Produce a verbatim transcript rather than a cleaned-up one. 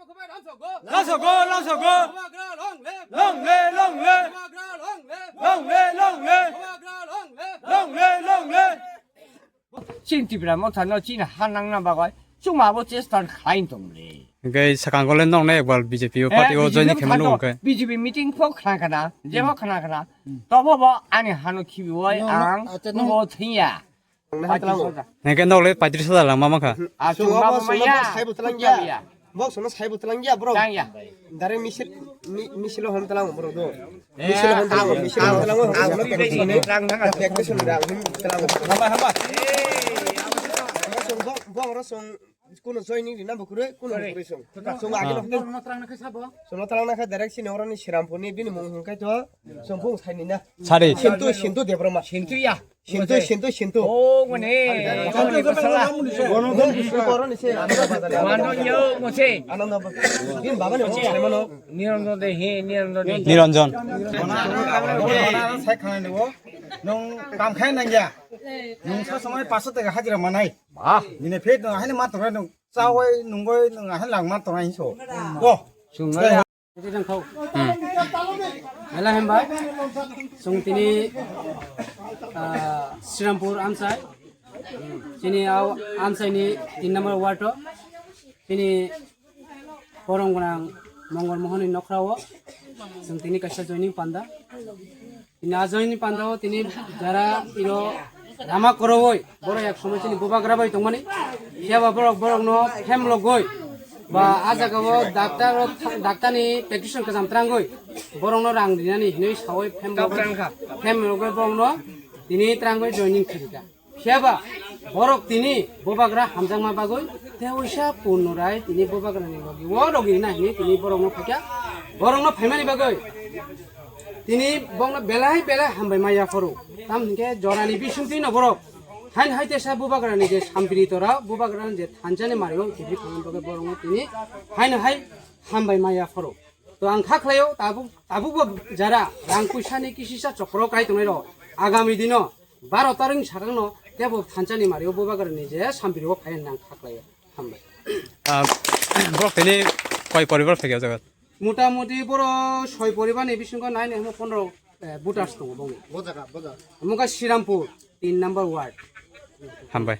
Lamsogo, lamsogo. Long live, long live. Long live, long live. Long live, long live. Long live, long live. Chini Tipra Motha no chini ha nangna bagwi chwng abo chesta khlai tong le. Hingke sakang gole nong na ekbar B J P o party o join khe mano hingke. B J P meeting pho khna khna, jebo khna khna. Tobo bo ani hano khibi wai ang bo thengya. Hingke nok le paitris hajar lang mama kha. Achung abo maya. Saibo tlang ya. Bok sono saibo tlang ya bro. Tang ya. Dare misil misil hon tlang bro do. Misil hon tlang, misil hon tlang. Practice hon tlang. Hamba hamba. Bok bok ro song kuno joining rina bukure kuno bukure song. Song agi no. Sono tlang na kha direct sini oroni Sirampurni bini mung hingkai to. Song bung saini na. Sari. Sintu Sintu Debroma. Sintu ya. Sintu, Sintu, Sintu. Oh, ngone. Sintu, Sintu, Sintu. Bono don Sintu. Bono ni se, Ananda Bazar. Mano yo, mo se. Ananda Bazar. Din baba ni mo se mano. Niranjan de he, Niranjan de. Niranjan. Sai khana ni wo. Nung kam khai nang ya. Nung sa samay paso tega hajira manai. Bah. Nine phet nung ahani ma tongai nung. Chawai nung goi nung ahani lang ma tongai so. Wo. Sungai. Hmm. Mela hembai. Sung tini, ah, Srirampur Amsai. Tini au Amsai ni tin number ward o. Tini Borong Gwnang Mongol Mohon ni nokra o. Sung tini kaisa joining panda. Tini a joining panda o tini jara iro Rama korowoi, borok ek somoi chini bubagra bai tongmani. Phiya ba borok, borokno phemlogoi, ba a jaga o doctor o tha-, doctor ni practitioner kajam trangoi, borokno rang rinani hinui sawoi phemlogoi, phemlogoi borokno tini trangoi joining khirika. Phiya ba borok tini bubagra hamjakma bagoi, te oisa Purno Rai tini bubagra ni logi o logi na hinui tini borokno phaikha, borokno phaimani bagoi. Tini bongno belai belai hambai maya phoro. Tam hinkhe jorani bisingtwi no borok. Hain hai tesa bubagrani je sampiri tora, bubagrani je thanchani mario kibri thangni bagwi borokno tini haino hai hambai maya phoro. To ang kha khlaio tabuk, tabukbo jara rang puisani kisisa chokro kai tongnai rok. Agami dino baro taring sakangno tebo thanchani mario bubagrani je sampiri o phai hwnwi ang kha khlaio. Hambai. Ah, borok tini koi poribar phaikha o jaga? Mota moti boro soi poribar ni bisingo nine hemo pondro, eh, voters tongo bongni. Bo jaga, bo jaga. Omo khe Srirampur, tin number ward. Hambai.